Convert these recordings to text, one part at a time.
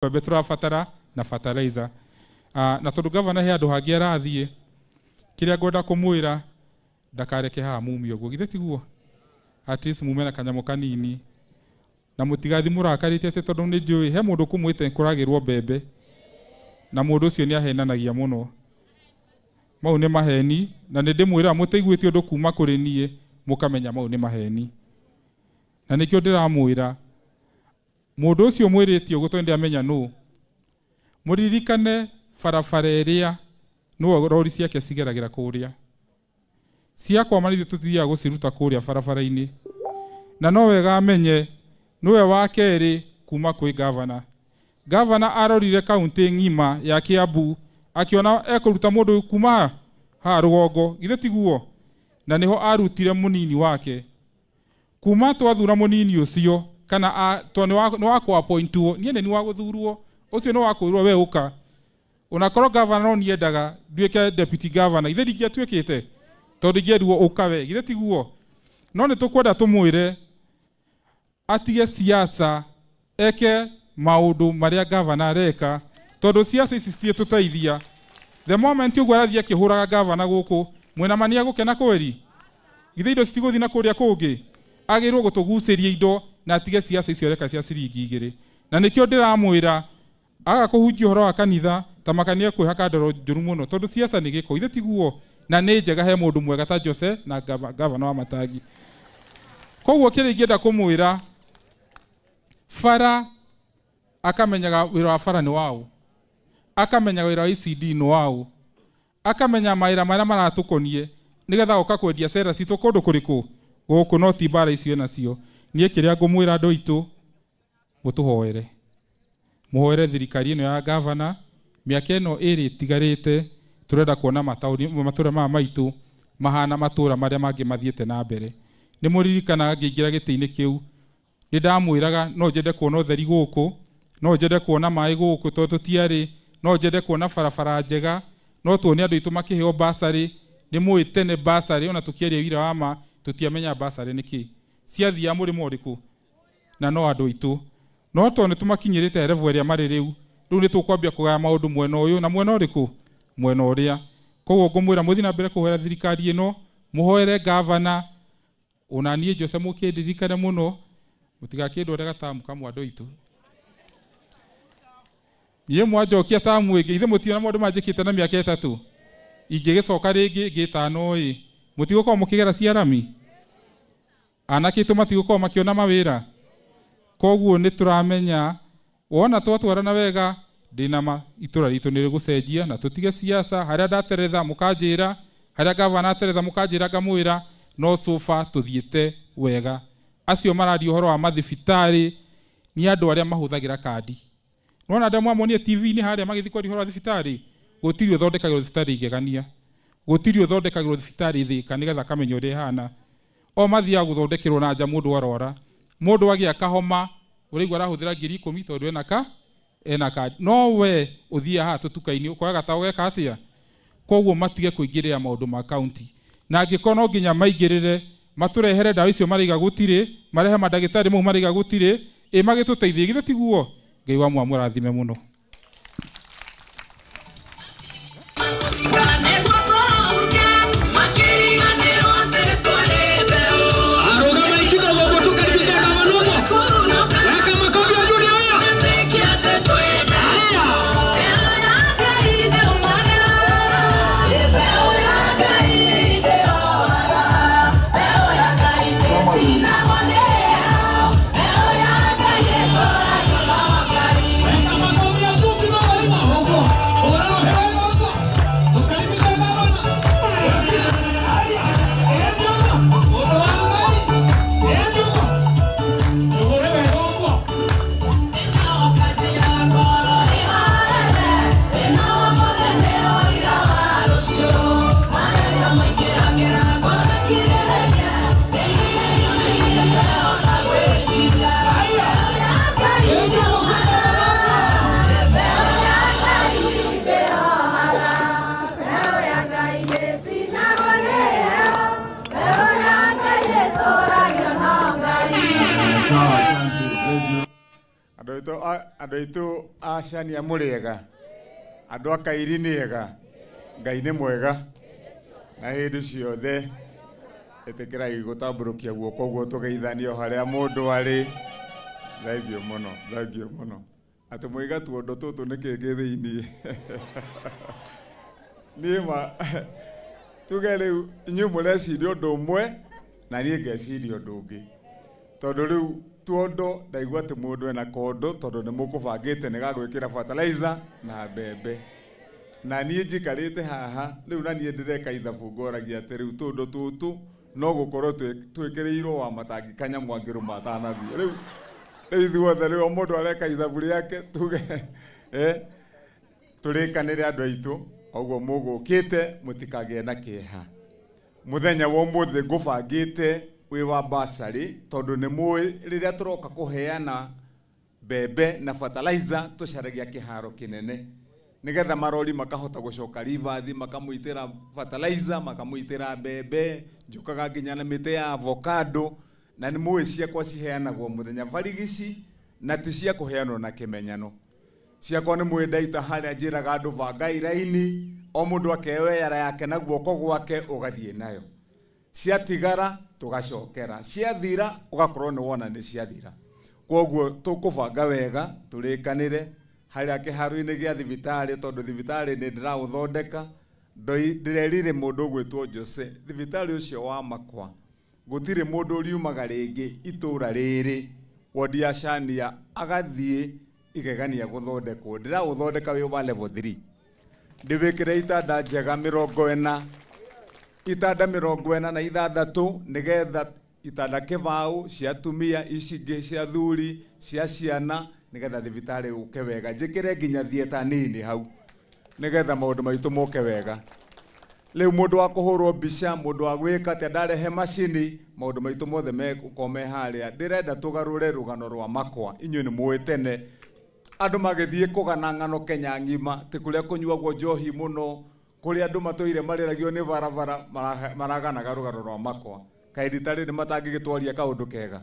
Mbembe tũrabatara na fertilizer. Na tondũ gavana he handũ hangĩ arathiĩ, kĩrĩa ngwenda kũmwĩra ndakareke haha mumie ũguo, githĩ tiguo? At least mume na kanyamũ kanini na mũtigathi mũrakarĩte atĩ tondũ nĩ njũĩ he mũndũ kũmwĩte kũragĩrwo mbembe na mũndũ ũcio nĩ ahenanagia mũno. Mau nĩ maheni na nĩ ndĩmwĩraga mũtaiguĩte ũndũ kuma kũrĩ niĩ mũkamenya mau nĩ maheni. Na nĩkĩo ndĩramwĩra mũndũ ũcio mwĩrĩte ũguo tondũ ndĩamenya nũ, mũririkane barabara ĩrĩa nĩwe rori ciake cigeragĩra kũrĩa ciakwa ithuĩ tũthiaga gũciruta kũrĩa barabara-inĩ, na no wega amenye nĩwe wa kerĩ kuma kwĩ gavana. Gavana arorire kaunti ng'ima ya Kiambu akiona ekũruta mũndũ kuma haha rũgongo, githĩ tiguo? Na nĩho arutire mũnini wake. Kuma twathura mũnini ũcio kana to nĩ wa kũ-appointwo, niĩ nĩ wa gũthurwo, ũcio nĩ wa kwĩrwo we ũka. Onakorwo gavana no niendaga nduĩke deputy governor, ithe ndingĩatuĩkĩte tondũ ingĩerirwo ũka we, githĩ tiguo? No nĩ tũkwenda tũmwĩre atige siasa, eke maũndũ marĩa gavana areka, tondũ siasa ici citiĩtũteithia. The moment ũguo arathiĩ akĩhũraga gavana gũkũ, mwĩna ma nĩegũkena kweri? Githĩ indo citigũthiĩ na kũrĩa kũngĩ? Agĩrĩirwo gũtũgucĩria indo na atige siasa icio areka cia ciringi igĩrĩ. Na nĩkĩo ndĩramwĩra aga kũhunjia ũhoro wa kanitha ta makania kwĩhaka ndoro njũru mũno, tondũ siasa nĩ gĩko, ithe tiguo? Na nĩ njega he mũndũ mwega ta Jose na gavana wa Matangi. Koguo kĩrĩa ingĩenda kũmwĩra, bara akamenyaga wĩra wa bara nĩ waũ, akamenyaga wĩra wa ECD nĩ waũ, akamenya mawĩra marĩa maratũkonie nĩgetha oka kwendia cera citũ kũndũ kũrĩkũ gũkũ, no ti mbara icio nacio. Niĩ kĩrĩa ngũmwĩra andũ aitũ, mũtũhoere, mũhoere thirikari ĩno ya gavana. Mĩaka ĩno ĩrĩ ĩtigarĩte tũrenda kuona mataũni matũra maya maitũ mahana matũra marĩa mangĩ mathiĩte na mbere. Nĩ mũririkanaga ngĩingĩra gĩtĩ-inĩ kĩu nĩ ndamwĩraga no njende kuona ũtheri gũkũ, no njende kuona maĩ gũkũ tondũ tũtiarĩ, no njende kuona barabara njega, no tuone andũ aitũ makĩheo basarĩ. Nĩ mũĩ tene basarĩ, ona tũkĩaria wira wa ma tũtiamenya basarĩ nĩ kĩ, ciathiaga mũrĩmo ũrĩkũ, na no andũ aitũ. No tondũ nĩ tũmakinyĩrĩte level ĩrĩa marĩ rĩu, rĩu nĩ tũkwambia kũgaya maũndũ mwena ũyũ na mwena ũrĩkũ, mwena ũrĩa. Koguo ngũmwĩra mũthiĩ na mbere kũhoera thirikari ĩno, mũhoere gavana, ona niĩ Jose mũkĩndirikane mũno, mũtigakĩndware gatamu kamwe andũ aitũ. Niĩ mwanjokia tamu ĩngĩ, ithe mũtiona maũndũ manjĩkĩte na mĩaka ĩtatũ, ingĩgĩcoka rĩngĩ ngĩtano ĩ, mũtigũkorwo mũkĩgera ciarami, anake aitũ matigũkorwo makĩona mawĩra. Koguo nĩ tũramenya wona twatwarana wega, ndĩna ma itũra ritũ nĩ rĩgũcenjia, na tũtige siasa. Harĩa ndateretha mũkanjĩra, harĩa gavana ateretha mũkanjĩra, ngamwĩra, no so far tũthiĩte wega. Acio mararia ũhoro wa mathibitarĩ nĩ andũ arĩa mahũthagĩra kandi. Nĩwona andũ mwamonie TV-inĩ harĩa magĩthiĩ kwaria ũhoro wa thibitarĩ, gũtirĩ ũthondekagĩrwo thibitarĩ igegania, gũtirĩ ũthondekagĩrwo thibitarĩ Thĩka nĩgetha akamenya ũrĩa ĩhana. O mathiaga gũthondekerwo na nja mũndũ arwara, mũndũ agĩa kahoma ũraigua arahũthĩra 10,000 tondũ ena ka ena kandi. No we ũthiaga haha tũtuka-inĩ ũkoya gataũ geka atĩa? Koguo matige kũingĩrĩra maũndũ ma kaunti, na angĩkorwo no nginya maingĩrĩre matũrehere ndawa icio maraiga gũtirĩ, marehe mandagĩtarĩ mau maraiga gũtirĩ, ĩ magĩtũteithie, githĩ tiguo? Ngai wa mwamũrathime mũno. Weka makofi. Andũ aitũ a Cania mũrĩega, andũ a Kairi nĩ ega, Ngai nĩ mwega na hĩndĩ ciothe. Ĩtĩkĩrai gũtambũrũkia guoko ũguo tũgeithanie o harĩa mũndũ arĩ. Thengiũ mũno, thengiũ mũno. Atĩ mũiga tuondo tũtũ nĩ kĩ kĩ thĩiniĩ. Niĩ ma tuge rĩu inyuĩ mũreciria ũndũ ũmwe na niĩ ngeciria ũndũ ũngĩ, tondũ rĩu tuondo ndaigua atĩ mũndũ ena kondo tondũ nĩ mũkũbangĩte nĩ gagwĩkĩra fertilizer na mbembe, na niĩ njikarĩte haha rĩu na niĩ ndĩreka ithabu ngoragia atĩ rĩu tũndũ tũtũ no gũkorwo twĩkĩrĩirwo wa matangi kanyamũ angĩrũma atanathiĩ. Rĩu rĩu ithuothe rĩu o mũndũ areka ithabu rĩake tuge tũrĩkanĩre andũ aitũ ũguo mũgũkĩte mũtikagĩe na kĩeha. Mũthenya wa ũmũthĩ ngũbangĩte wĩ wa basarĩ tondũ nĩ mũĩ rĩrĩa tũroka kũheana mbembe na fertilizer tũcaragia kĩharo kĩnene nĩgetha marori makahota gũcoka rivathi makamũitĩra fertilizer makamũitĩra mbembe, njũkaga nginya na mĩtĩ ya avocado, na nĩ mũĩ ciakwa ciheanagwo mũthenya barigici na ti cia kũheanwo na kĩmenyano. Ciakwa nĩ mũĩ ndaita harĩa njĩraga andũ bangai raini o mũndũ akewe yara yake na guoko gwake ũgathiĩ nayo, ciatigara tũgacokera, ciathira ũgakorwo nĩ wona nĩ ciathira. Kwoguo tũkũbanga wega tũrĩkanĩre harĩa kĩharo-inĩ gĩa thibitarĩ tondũ thibitarĩ nĩ ndĩraũthondeka. Ndĩrerire mũndũ ũgwĩtwo Jose thibitarĩ ũcio wa Makwa gũtirĩ mũndũ ũriumaga rĩngĩ itũra rĩrĩ wodi ya Cania agathiĩ igegania gũthondekwo. Ndĩraũthondeka wĩ wa level 3, ndĩwĩkĩre itanda njega 40, itanda 46 nĩgetha itanda kĩbaũ cia atumia, ici ingĩ cia athuri, cia ciana, nĩgetha thibitarĩ ũke wega. Njĩkĩre nginya theatre nini hau nĩgetha maũndũ maitũ moke wega. Rĩu mũndũ wa kũhũrwo mbica, mũndũ wa gwĩka atĩa, ndarehe macini, maũndũ maitũ mothe megũkorwo me harĩa. Ndĩrenda tũgarũre rũgano rwa Makwa. Inyuĩ nĩ mũĩ tene andũ magĩthiĩ kũgana ng'ano Kenya ng'ima ti kũrĩa kũnyuagwo njohi mũno, kũrĩa andũ matũire marĩragio nĩ barabara maraganaga rũgano rwa Makwa. Kaĩ rita rĩrĩ matangĩgĩtwaria kaũndũ kega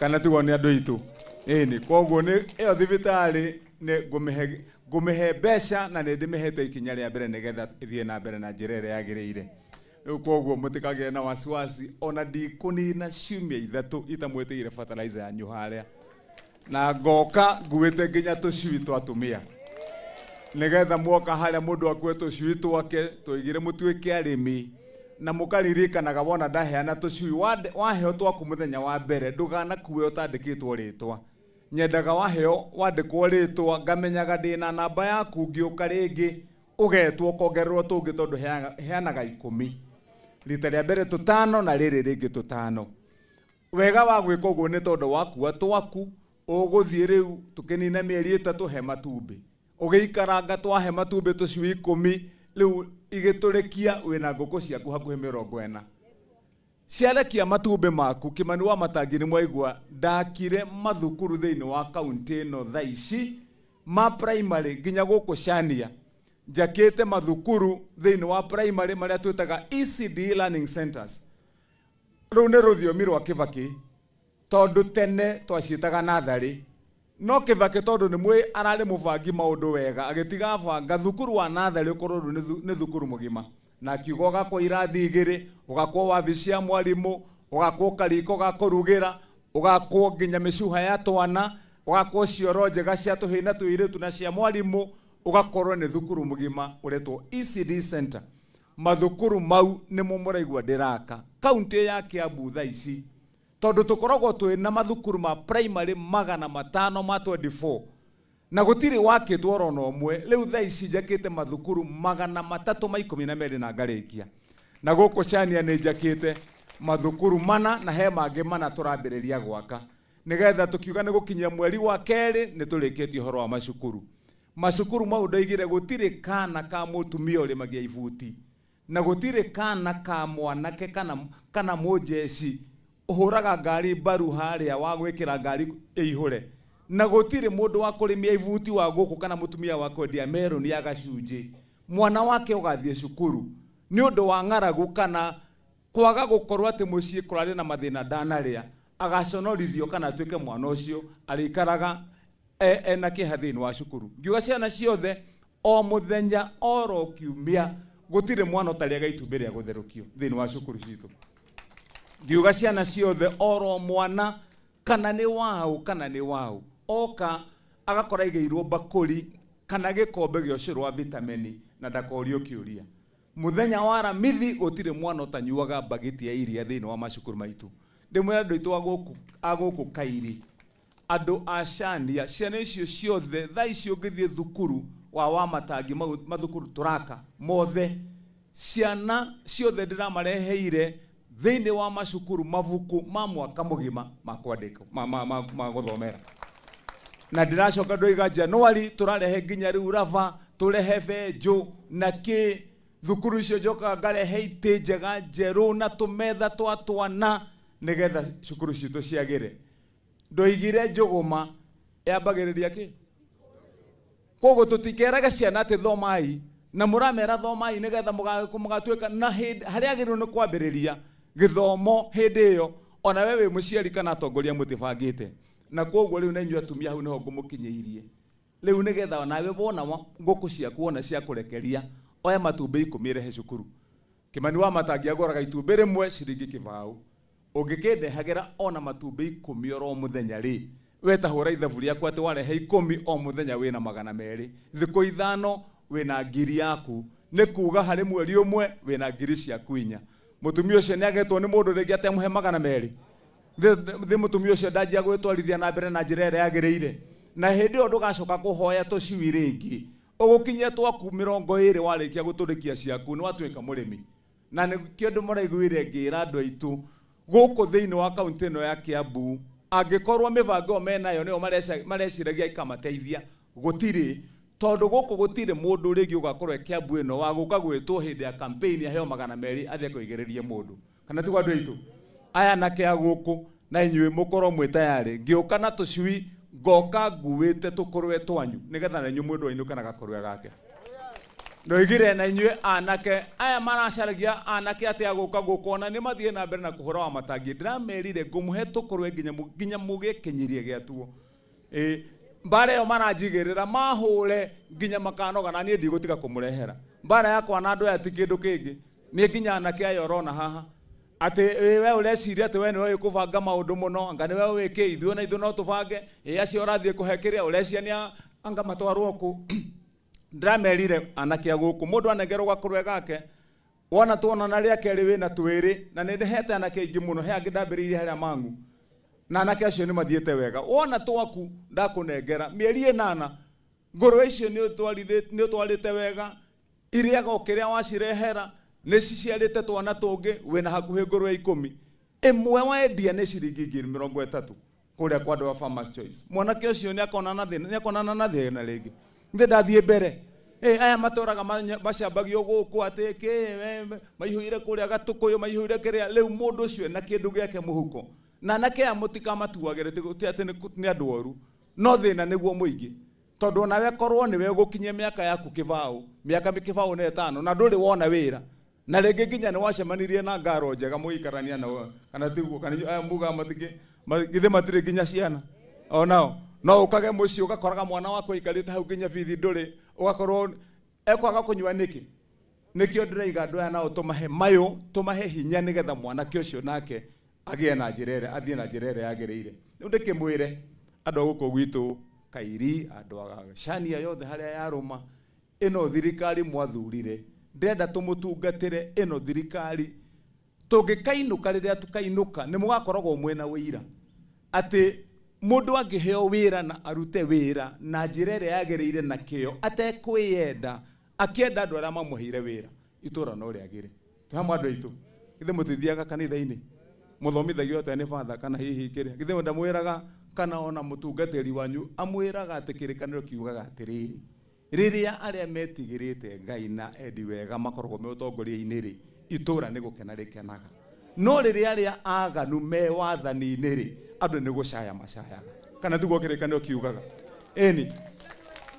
kana tiguo nĩ andũ aitũ? Ĩni, koguo nĩ ĩyo thibitarĩ nĩ ngũmĩhe mbeca na nĩ ndĩmĩhete ikinya rĩa mbere nĩgetha ĩthiĩ na mbere na njĩra ĩrĩa yagĩrĩire. Rĩu koguo mũtikagĩe na wasiwasi, ona ndikũnina ciumia 3 itamwĩtĩire fertilizer yanyu harĩa, na ngoka nguĩte nginya tũcui twa atumia nĩgetha mwoka harĩa mũndũ akue tũcui twake tũigire mũtuĩke arĩmi, na mũkaririkanaga wona ndaheana tũcui waheo twaku mũthenya wa mbere ndũganakue ũtandĩkĩtwo rĩtwa. Nyendaga waheo wandĩkwo rĩtwa ngamenyaga ndĩna namba yaku ngĩũka rĩngĩ ũgetwo ũkongererwo tũngĩ tondũ heanaga 10 rita rĩa mbere 5 na rĩrĩ rĩngĩ 5. Wega wa gwĩka ũguo nĩ tondũ wakua twaku ũgũthiĩ rĩu tũkĩnina mĩeri 3 he matumbĩ, ũgĩikaranga twahe matumbĩ tũcui 10 rĩu igĩtũrĩkia wĩna ngũkũ ciaku hakuhĩ 40. Ciarekia matumbĩ maku. Kĩmani wa Matangi nĩ mwaigua ndakire mathukuru thĩinĩ wa kaunti ĩno thaa ici ma primary nginya gũkũ Cania. Njakĩte mathukuru thĩinĩ wa primary marĩa twĩtaga ECD learning centers. Rũu nĩ rũthiomi rwa Kĩbakĩ tondũ tene twaciĩtaga natharĩ, no Kĩbakĩ tondũ nĩ mwĩ ararĩ mũbangi maũndũ wega agĩtiga banga thukuru wa natharĩ ũkorwo rĩu nĩ thukuru mũgima, na akiuga ũgakwo irathi 2, ũgakwo wabici ya mwarimũ, ũgakwo kariko ga kũrugĩra, ũgakwo nginya mĩcuha ya twana, ũgakwo cioro njega cia tũhĩĩ na tũirĩtu na cia mwarimũ, ũgakorwo nĩ thukuru mũgima ũretwo ECD center. Mathukuru mau nĩmo mũraigua ndĩraka kaunti ya Kiambu thaa ici, tondũ tũkoragwo twĩ na mathukuru ma primary 524 na gũtirĩ wakĩtwo oro na ũmwe. Rĩu thaa ici njakĩte mathukuru 312 na ngarĩkia, na gũkũ Cania nĩ njakĩte mathukuru 4 na he mangĩ 4 tũrambĩrĩria gwaka nĩgetha tũkiuga nĩ gũkinyia mweri wa 2 nĩ tũrĩkĩtie ũhoro wa macukuru. Macukuru mau ndoigire gũtirĩ kana ka mũtumia ũrĩmagia ibuti, na gũtirĩ kana ka mwanake kana mũjeci ũhũraga ngari mbaru harĩa wa gwĩkĩra ngari ĩihũre, na gũtirĩ mũndũ wa kũrĩmia ibuti wa gũkũ kana mũtumia wa kwendia meroni ya gacunjĩ mwana wake ũgathiĩ cukuru nĩ ũndũ wa ng'aragu kana kwaga gũkorwo atĩ mũciĩ kũrarĩ na mathĩna ndanarĩa, agaconorithio kana atuĩke mwana ũcio arĩikaraga ena kĩeha thĩinĩ wa cukuru. Ngiuga ciana ciothe o mũthenya oro kiumia gũtirĩ mwana ũtarĩaga itumbĩ rĩa gũtherũkio thĩinĩ wa cukuru citũ. Ngiuga ciana ciothe oro mwana kana nĩ waũ kana nĩ waũ oka agakora igĩirwo mbakũri kana gĩkombe gĩa ũcũrũ wa vitamini na ndakorio kĩũria. Mũthenya wa Aramithi gũtirĩ mwana ũtanyuaga mbagiti ya iria thĩinĩ wa macukuru maitũ. Ndĩmwĩra andũ aitũ a gũkũ Kairi, andũ a Cania, ciana icio ciothe thaa icio ũngĩthiĩ thukuru wa Wamatangi mathukuru tũraka mothe, ciana ciothe ndĩramareheire thĩinĩ wa macukuru mabuku ma mwaka mũgima ma kwandĩka ma gũthomera. Na ndĩracoka ndoiga Januari tũrarehe nginya rĩu raba, tũrehe benjũ na kĩ thukuru icio njokaga ngarehe itĩ njega njerũ na tũmetha twa twana nĩgetha cukuru citũ ciagĩre. Ndoigire njũgũma yambagĩrĩria kĩ? Koguo tũtikerage ciana atĩ thomai na mũramera thomai nĩgetha mũgatuĩka na harĩa agĩrĩirwo nĩ kwambĩrĩria gĩthomo hĩndĩ ĩyo ona we wĩ mũciari kana atongoria mũtibangĩte. Na koguo rĩu na inyuĩ atumia hau nĩho ngũmũkinyĩirie. Rĩu nĩgetha onawe wona ngũkũ ciaku wona cia kũrekeria oya matumbĩ 10 rehe cukuru. Kĩmani wa Matangi agũraga itumbĩ rĩmwe ciringi 20. Ũngĩkĩndehagĩra ona matumbĩ 10 oro mũthenya rĩ, we ta hũra ithabu rĩaku atĩ warehe 10 o mũthenya wĩna 200. Thikũ 5 wĩna ngiri yaku. Nĩ kuga harĩ mweri ũmwe wĩna ngiri ciaku 4. Mũtumia ũcio nĩagetwo nĩ mũndũ rĩngĩ atemũhe 200. Thĩ mũtumia ũcio ndanjia gwĩtwarithia na mbere na njĩra ĩrĩa yagĩrĩire. Na hĩndĩ ĩyo ndũgacoka kũhoya tũcui rĩngĩ. Ũgũkinyia twaku 20 warĩkia gũtũrĩkia ciaku nĩ watuĩka mũrĩmi. Na nĩkĩo andũ maraiguire ngĩra andũ aitũ gũkũ thĩinĩ wa kaunti ĩno ya Kiambu angĩkorwo mĩbango ĩyo menayo nĩyo mareciragia ĩkamateithia gũtirĩ, tondũ gũkũ gũtirĩ mũndũ rĩngĩ ũgakorwo e Kiambu ĩno wa gũka gwĩtwo hĩndĩ ya campaign aheo 200 athiĩ kũigĩrĩrie mũndũ. Kana tiguo andũ aitũ? Aya anake a gũkũ na inyuĩ mũkorwo mwĩ tayarĩ ngĩũka na tũcui ngoka nguĩte tũkũrwe twanyu nĩgetha na inyuĩ mũndũ ainũke na gakũrwe gake. Ndoigire na inyuĩ anake aya maracaragia anake atĩ agũka gũkũ ona nĩ mathiĩ na mbere na kũhũra wa Matangi. Ndĩramerire ngũmũhe tũkũrwe nginya mũgĩkinyirie gĩatuo. Mbara ĩyo maranjigĩrĩra mahũre nginya makanoga na niĩ ndigũtiga kũmũrehera. Mbara yakwa na andũ aya ti kĩndũ kĩngĩ. Niĩ nginya anake aya ũrona haha atĩ we ũreciria atĩ we nĩwe ũkũbanga maũndũ mũno, anga nĩwe wĩkĩ, ithuĩ na ithuĩ no tũbange, acio ũrathiĩ kũhe kĩrĩa ũreciria nĩ anga matwarwo kũ. Ndĩramerire anake a gũkũ mũndũ anengerwo gakũrwe gake wona tuonana rĩa kerĩ wĩna twĩrĩ na nĩ ndĩhete anake aingĩ mũno, he angĩ ndambĩrĩirie harĩa Mang'u na anake acio nĩ mathiĩte wega. Wona twaku ndakũnengera mĩeri 8 ngũrwe icio nĩ ũtwarĩte wega, irĩaga o kĩrĩa wacirehera nĩ ciciarĩte twana tũngĩ wĩna hakuhĩ ngũrwe 10. Ĩmwe wendia nĩ ciringi 30,000 kũrĩa kwa andũ a Farmers Choice. Mwanake ũcio nĩakonana na thĩna rĩngĩ. Nĩ ndathiĩ mbere. Aya matũraga macambagio gũkũ atĩ kĩ maihũire kũrĩa Gatũkũyũ maihũire kĩrĩa. Rĩu mũndũ ũcio ena kĩndũ gĩake mũhuko. Na anake aya mũtikamatuagĩre ti atĩ nĩ andũ oru, no thĩna nĩguo mũingĩ. Tondũ onawe korwo nĩwe ũgũkinyia mĩaka yaku kĩbaũ, mĩaka 25 na ndũrĩ wona wĩra. Na rĩngĩ nginya nĩ wacemanirie na ngaro njega mũgĩikarania nao kana tiguo, kana aya muga matingĩ githĩ matirĩ nginya ciana onao. No ũkage mũciĩ ũgakoraga mwana waku aikarĩte hau nginya bithi ndũrĩ, ũgakorwo ekwaga kũnyua nĩkĩ. Nĩkĩo ndĩraiga andũ aya nao tũmahe mayũ, tũmahe hinya nĩgetha mwanake ũcio nake agĩe na njĩra ĩrĩa, athiĩ na njĩra ĩrĩa yagĩrĩire. Rĩu ndĩkĩmwĩre andũ a gũkũ gwitũ Kairi, andũ a Cania yothe harĩa yarũma, ĩno thirikari mwathurire ndĩrenda tũmũtungatĩre ĩno thirikari. Tũngĩkainũka rĩrĩa tũkainũka nĩ mũgakoragwo mwĩna wĩira atĩ mũndũ angĩheo wĩra na arute wĩra na njĩra ĩrĩa yagĩrĩire na kĩo atekwĩyenda akĩenda andũ arĩa mamũheire wĩra itũra no rĩagĩre. Twĩ hamwe andũ aitũ? Githĩ mũtithiaga kanitha-inĩ mũthomithagio atĩa nĩ batha kana hihi kĩrĩa? Githĩ ndamwĩraga kana ona mũtungatĩri wanyu amwĩraga atĩ kĩrĩkanĩro kiugaga atĩrĩrĩ, rĩrĩa arĩa metigĩrĩte Ngai na endi wega makoragwo me ũtongoria-inĩ rĩ, itũra nĩ gũkena rĩkenaga. No rĩrĩa arĩa aganu me wathani-inĩ rĩ, andũ nĩ gũcaya macayaga. Kana tiguo kĩrĩkanĩro kiugaga? Ĩni.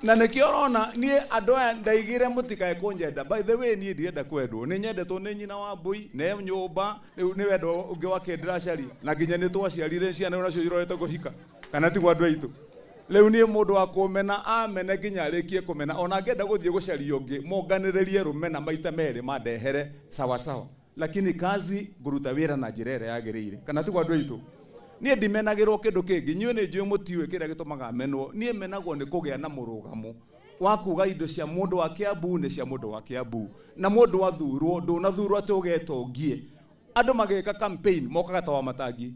Na nĩkĩo ũrona niĩ andũ aya ndaigire mũtikae kũnyenda. By the way niĩ ndirenda kwendwo, nĩ nyendetwo nĩ nyina wa mbũi, nĩ nyũmba, rĩu nĩ wendo ũngĩ wake ndĩracaria. Na nginya nĩ twaciarire ciana nacio irorete kũhika. Kana tiguo andũ aitũ? Rĩu niĩ mũndũ wa kũmena amene nginya arĩkie kũmena, ona angĩenda gũthiĩ gũcaria ũngĩ monganĩrĩrie rũmena maita merĩ mandehere sawa sawa, lakini kazi ngũruta wĩra na njĩra ĩrĩa yagĩrĩire. Kana tiguo andũ aitũ? Niĩ ndimenagĩrwo kĩndũ kĩngĩ, inyuĩ nĩ njũĩ mũtiũĩ kĩrĩa gĩtũmaga menwo. Niĩ menagwo nĩ kũgĩa na mũrũgamo wa kuga indo cia mũndũ wa Kiambu nĩ cia mũndũ wa Kiambu, na mũndũ athurwo ndũnathurwo atĩ ũgetongie. Andũ magĩka campaign mokaga ta wa matangi.